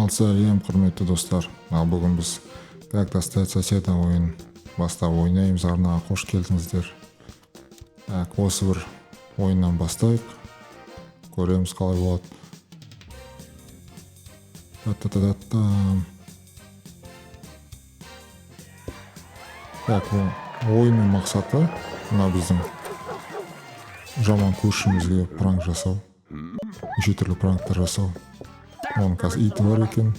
Ал сәлем, құрметті достар. Ал бүгін біз «Как достать соседа» ойын бастап ойнаймыз. Арнаға қош келдіңіздер. Так, осы бір ойыннан бастайық. Көреміз, қалай болады. Та-та-та-та. Так, ойынның мақсаты мына біздің жаман көршімізге пранк жасау. Неше түрлі пранктар жасау. Оның қазір иті бар екен.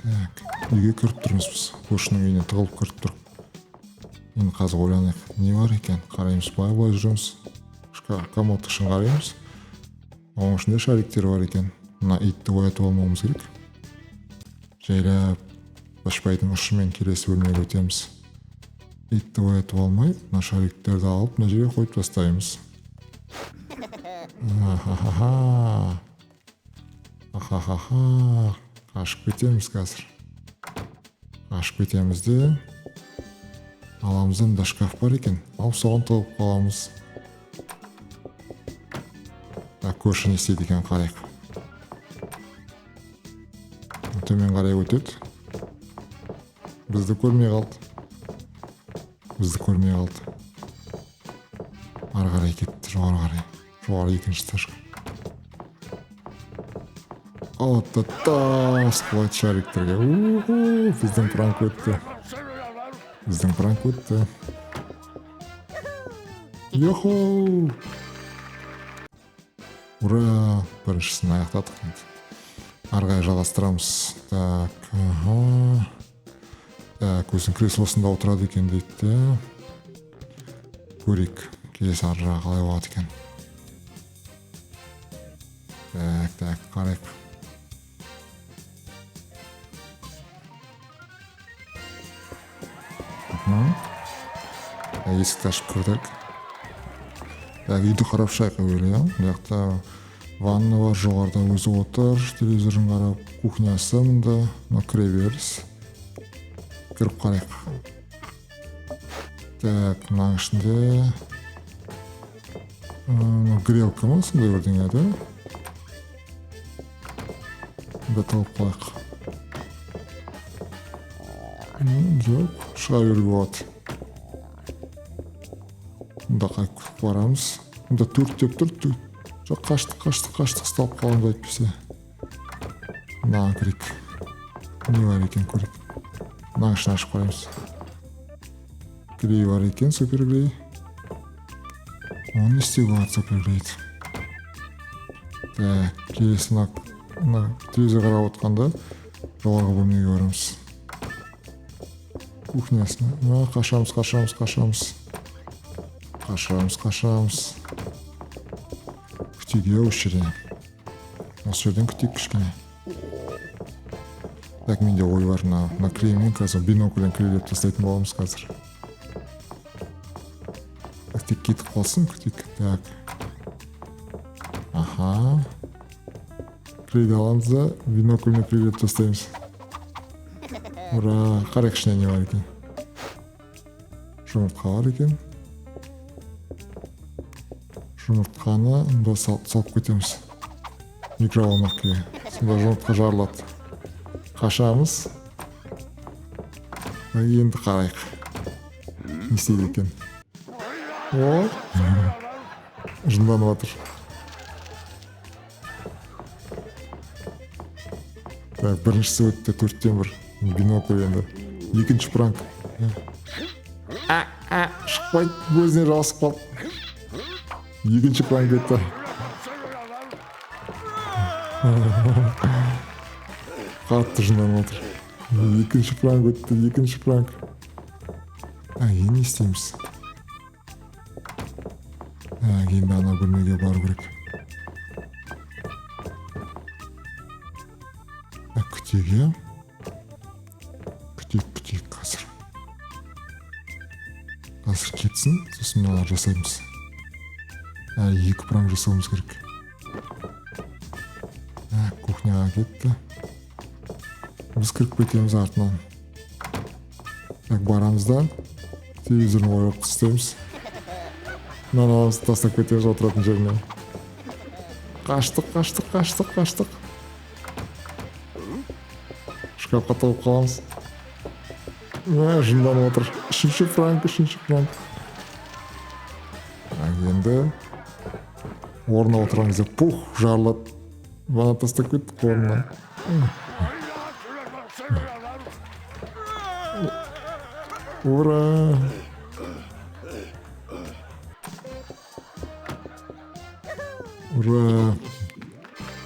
Так, үйге кіріп тұрмыз біз. Көршінің үйіне тығылып кіріп тұрып. Енді қазір ойланайық, не бар екен? Қараймыз, былай былай жүреміз. Комод ішін қараймыз. Оның ішінде шариктер бар екен. Мына итті оятып алмауымыз керек. Жайлап башпайдың ұшымен келесі бөлмеге өтеміз. Итті оятып алмай, мына шариктерді алып, мына жерге қойып тастаймыз. Ахахаха. Ахахаха. Қашып кетеміз қазір. Қашып кетеміз де, аламыз да, мында шкаф бар екен. Алып, соған тығылып қаламыз. Так, көрші не істейді екен, қарайық. Төмен қарай өтеді. Бізді көрмей қалды. Бізді көрмей қалды. Ары қарай кетті, жоғары қарай. Жоғары, екінші этажға. Алады да тас құлайды шариктерге. Уху, біздің пранк өтті. Біздің пранк өтті. Йохо! Ура! Біріншісін аяқтадық енді. Ары қарай жалғастырамыз. Так, ага. Так, өзінің креслосында отырады екен дейді де. Көрейік, келесі ары жағы қалай болады екен. Так, так, қарайық. Мгм. Есікті ашып кірдік. Так, үйді қарап шығайық әуелі, иә. Мына жақта ванна бар, жоғарыда өзі отыр, телевизорын қарап, кухнясы мында, мына кіреберіс. Кіріп қарайық. Так, мынаның ішінде грелка ма, сондай бірдеңе да? Мында тауып қалайық. Жоқ, шыға беруге болады. Мында қайтып барамыз. Мында төрт деп тұр. Төрт. Жоқ, қаштық, қаштық, қаштық, ұсталып қаламыз әйтпесе. Мынаған кірейік. Не бар екен, көрейік. Мынаның ішін ашып қараймыз. Клей бар екен, суперклей. Оны не істеуге болады, суперклейді? Так, келесі мына телевизор қарап отқанда жоғарғы бөлмеге барамыз. Кухнясына. Мына қашамыз, қашамыз, қашамыз. Қашамыз, қашамыз. Күтейік, иә, осы жерден. Осы жерден күтейік кішкене. Так, менде ой бар, мына клеймен қазір бинокльмен клейлеп тастайтын боламыз қазір. Так, тек кетіп қалсын, күтейік. Так. Аха. Клейді аламыз да, бинокльмен клейлеп тастаймыз. Ура, қарайық, ішінде не бар екен. Жұмыртқа бар екен. Жұмыртқаны мында салып кетеміз. Микроволновкаға. Сонда жұмыртқа жарылады. Қашамыз. Енді қарайық. Не істейді екен. О! Жынданып жатыр. Так, біріншісі өтті, төрттен бір. Бинокль енді. Екінші пранк. А, а, шықпайды, көзіне жабысып қалды. Екінші пранк өтті. Қатты жынданып отыр. Екінші пранк өтті, екінші пранк. А, енді не істейміз? Так, енді ана бөлмеге бару керек. Так, күтейік, иә? Күтейік, күтейік қазір. Қазір кетсін, сосын мыналар жасаймыз. Әлі екі пранк жасауымыз керек. Так, кухняға кетті. Біз кіріп кетеміз артынан. Так, барамыз да, телевизорын қойып тастаймыз. Мынаны аламыз, тастап кетеміз отыратын жеріне. Қаштық, қаштық, қаштық, қаштық. Шкафқа тығылып қаламыз. Мә, жынданып отыр. Үшінші пранк, үшінші пранк. Енді орнына отырған кезде пух, жарылады. Бана тастап кеттік орнына. Ура! Ура!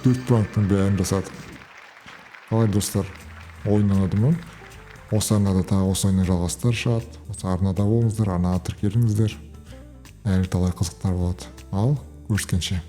4 пранктың бәрін жасадық. Қалай, достар, ойын ұнады ма? Осы арнада тағы осы ойынның жалғастары шығады. Осы арнада болыңыздар, арнаға тіркеліңіздер. Әлі талай қызықтар болады. Ал, көріскенше.